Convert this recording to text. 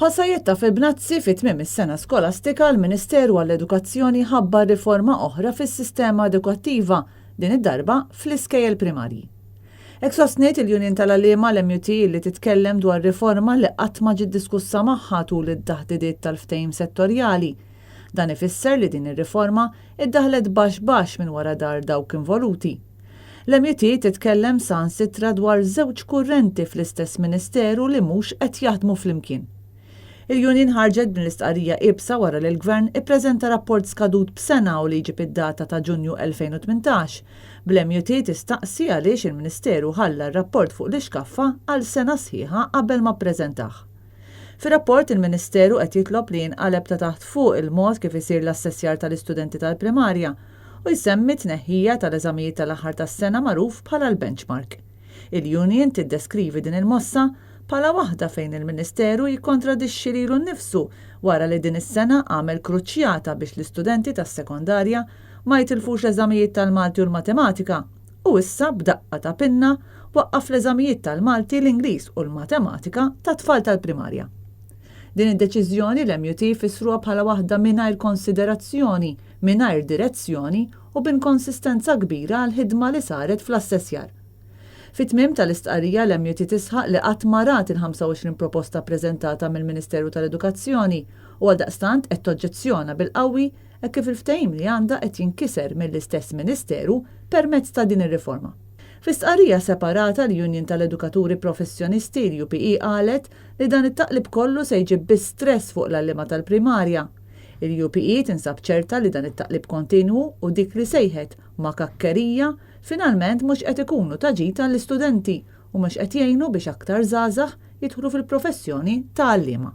Bħal sajjetta fil-bnazzi fi tmiem is-sena skolastika l-Ministeru għall-Edukazzjoni ħabbar riforma oħra fis-sistema edukattiva, din id-darba fl-iskejjel primarji. Hekk sostniet il-Union tal-Għalliema l-MUT li titkellem dwar riforma li qatt ma ġiet diskussa magħha tul it-taħdidiet tal-ftehim settorjali. Dan ifisser li din ir-riforma iddaħħlet baxx baxx minn wara dar dawk involuti. L-MUT titkellem saħansitra dwar żewġ kurrenti fl-istess Ministeru li mhux qed jaħdmu flimkien. Il-union ħarġet b'din l-istqarrija iebsa wara li l-Gvern ippreżenta rapport skadut b'sena u li jġib id-data ta' Ġunju 2018, bl-MUT tistaqsi għaliex il-Ministeru ħalla r-rapport fuq l-ixkaffa għal sena sħiħa qabel ma ppreżentah. Fir-rapport il-Ministeru qed jitlob li jinqaleb ta' taħt fuq il-mod kif isir l-assessjar tal-istudenti tal-primarja u jsemmi t-tneħħija tal-eżamijiet tal-aħħar tas-sena magħruf bħala l-benchmark. Il-union tiddeskrivi din il-mossa bħala waħda fejn il-Ministeru jikkontradixxi lilu nnifsu wara li din is-sena għamel kruċjata biex l-istudenti tas-sekondarja ma jitilfux l-eżamijiet tal-Malti u l-Matematika u issa b'daqqa ta' pinna waqqaf l-eżamijiet tal-Malti, l-Ingliż u l-Matematika tat-tfal tal-primarja. Din id-deċiżjoni l-MUT fissruha bħala waħda mingħajr konsiderazzjoni, mingħajr direzzjoni u b'inkonsistenza kbira għall-ħidma li saret fl-assessjar. Fit-tmiem tal-istqarrija l-MUT tisħaq li qatt ma rat il-25 proposta ppreżentata mill-Ministeru tal-Edukazzjoni u għaldaqstant qed toġġezzjona bil-qawwi hekk kif il-ftehim li għandha qed jinkiser mill-istess Ministeru permezz ta' din ir-riforma. Fi stqarrija separata l-Union tal-Edukaturi Professjonisti, l-UPE qalet li dan it-taqlib kollu se jġib biss stress fuq l-għalliema tal-primarja. Il-UPE tinsab ċerta li dan it-taqlib kontinwu u dik li sejħet makakkerija finalment mhux qed ikunu ta' ġid għall-istudenti u mhux qed jgħinu biex aktar żgħażagħ jidħlu fil-professjoni ta' għalliema.